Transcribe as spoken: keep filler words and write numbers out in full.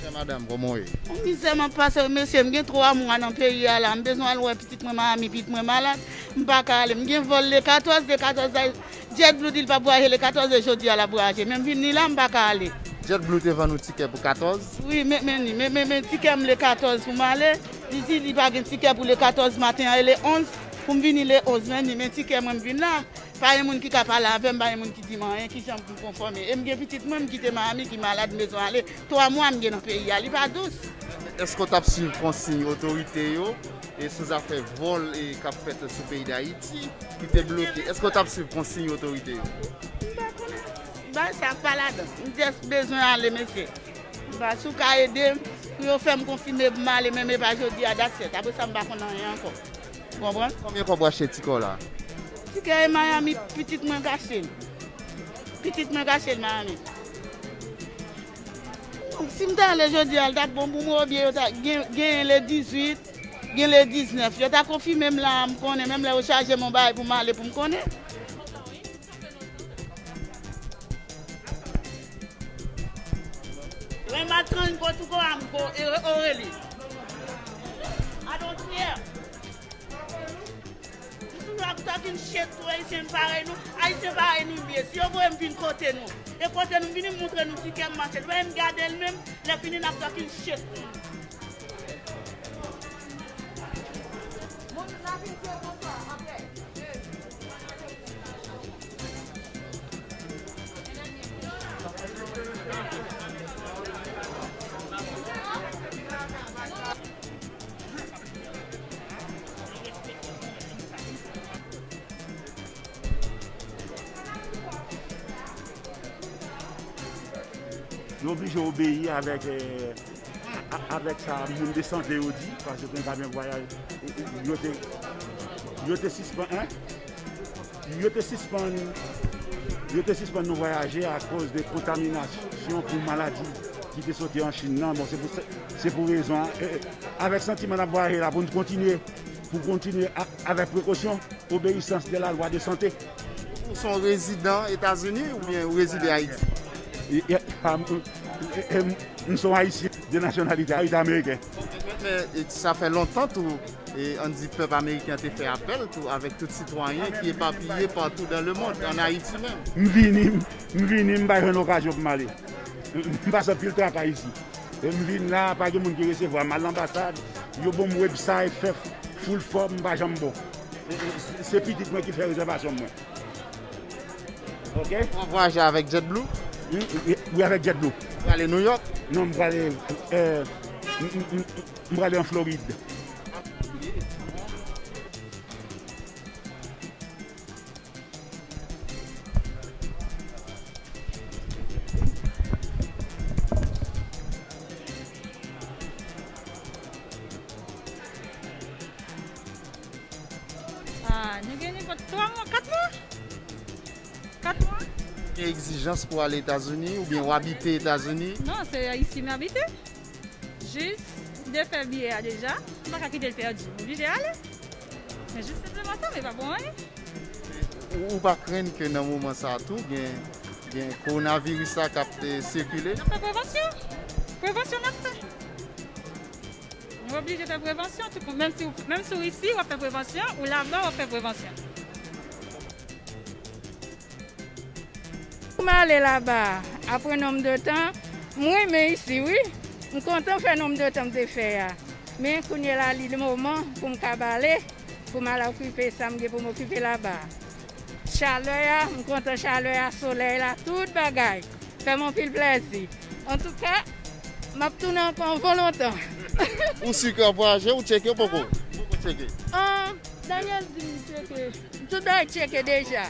Chè madanm, kòman w ye? Yon mizè m ap pase wi mesye, m gen twa mwa nan peyi a la, m bezwen al wè pitit mwen Miami, pitit mwen malad, m pa ka ale. M gen vòl le katòz, le katòz la, JetBlue di l p ap vwayaje le katòz e jodi a l ap vwayaje. Men m vin li la, m pa ka ale. JetBlue te vann ou tikè pou katòz? Wi, men, men li, men, men, men tikè m le katòz pou m ale. Li di li pa gen tikè pou le katòz maten an e le onz, pou m vini le onz, men li, men tikè mwen m vin la. Pa gen moun ki ka pale avè m, pa gen moun ki di m anyen, ki jan pou m konfòme. E m gen pitit mwen, m kite Miami ki malad, m bezwen ale. Twa mwa m gen nan peyi a, li pa dous. Èske w t ap swiv konsiy otorite yo e sou zafè vòl e k ap fèt sou peyi Dayiti ki te bloke? Èske w t ap swiv konsiy otorite yo? M pa konn bagay sa pa ladan. M just bezwen ale, mesye. M pa si w ka ede m, pou yo fè m konfime pou m ale, men, men pa jodi a, dat sèt. Apre sa, m pa konn anyen ankò. Konprann? Konbyen kòb w achte tikè w la? Tikè e Miami, pitit mwen k achte l. Pitit mwen k achte l Miami. Donk, si m ta ale jodi a, l t ap bon pou mwen, oubyen yo ta gen, genyen le dizuit, gen le diznèf. Yo ta konfime m la, m konnen, menm lè yo chaje m yon bagay pou m ale, pou m konnen. When my train go to go, I'm go, eh, oh, really? I don't care. Nou toujou ap talking shit sou Ayisyen parèy nou. Ayisyen parèy nou ye. Si yo voye m vin kote nou, e kote nou vini, m montre nou tikè m mache. Lè m gade l menm, lè fini n ap talking shit. Nou oblije obeyi avèk, eh, a-, avèk sa moun de sante yo di, paske nou pa gen vwayaj, yo te, yo te sispann, en? Yo te sispann, yo te sispann nou vwayaje akoz de kontaminasyon pou maladi ki te soti an Chin nan. Bon, se pou, se pou rezon an, eh, eh, avèk santiman n ap vwayaje la pou n kontinye, pou kontinye a-, avèk prekosyon, obeyisans de la lwa de sante. Ou se yon rezidan Etazini oubyen ou rezide Ayiti? E, e, a, m, e, e, m, m se yon Ayisyen de nasyonalite ayiti ameriken. Men, e, sa fè lontan tou, e, ann di pèp ameriken an te fè apèl tou avèk tout sitwayen ki epapiye patou dan le mond, ann Ayiti menm. M vini, m, m vini, m pa jwenn okazyon pou m ale. M pase anpil traka isi. E m vin la, pa gen moun ki resevwa m. M al nan anbasad, yo ban m website, fè full form, m pa janm bon. E, e, se, se pitit mwen ki fè rezèvasyon mwen. Ok? W ap vwayaje avèk JetBlue? Wi, wi, wi, avèk JetBlue. Ou prale New York? Non, m prale, eh, m, m, m, m prale an Florid. Ah, nou gen nenpòt twa mwa, kat mwa. Kat mwa. Gen egzijans pou ale Etazini oubyen w abite Etazini? Non, se isi m abite. Jis de fè biyè a deja, m pa ka kite l pèdi. M oblije ale. Men jis senpleman sa, men pa pou anyen. Ou, ou pa krenn ke nan moman sa a tou, gen, gen kowonaviris la k ap, eh, sikile? N ap fè prevansyon. Prevansyon n ap fè. Nou oblije fè prevansyon. Tout, menm si, menm si w isi, w ap fè prevansyon, ou laba, w ap fè prevansyon. Pou m ale laba a, apre nonm de tan, m renmen isi, wi. M kontan fè nonm de tan m te fè a. Men kounye a la, li moman pou m kab ale, pou m al okipe sa m gen pou m okipe laba a. Chalè a, m kontan chalè a, solèy la, tout bagay. Fè m anpil plèzi. Antouka, m ap tounen ankò yon bon lontan. Ou si ke w ap vwayaje, ou tcheke, ou poko? Poko tcheke. An, Daniel di m tcheke. Tout bagay tcheke deja.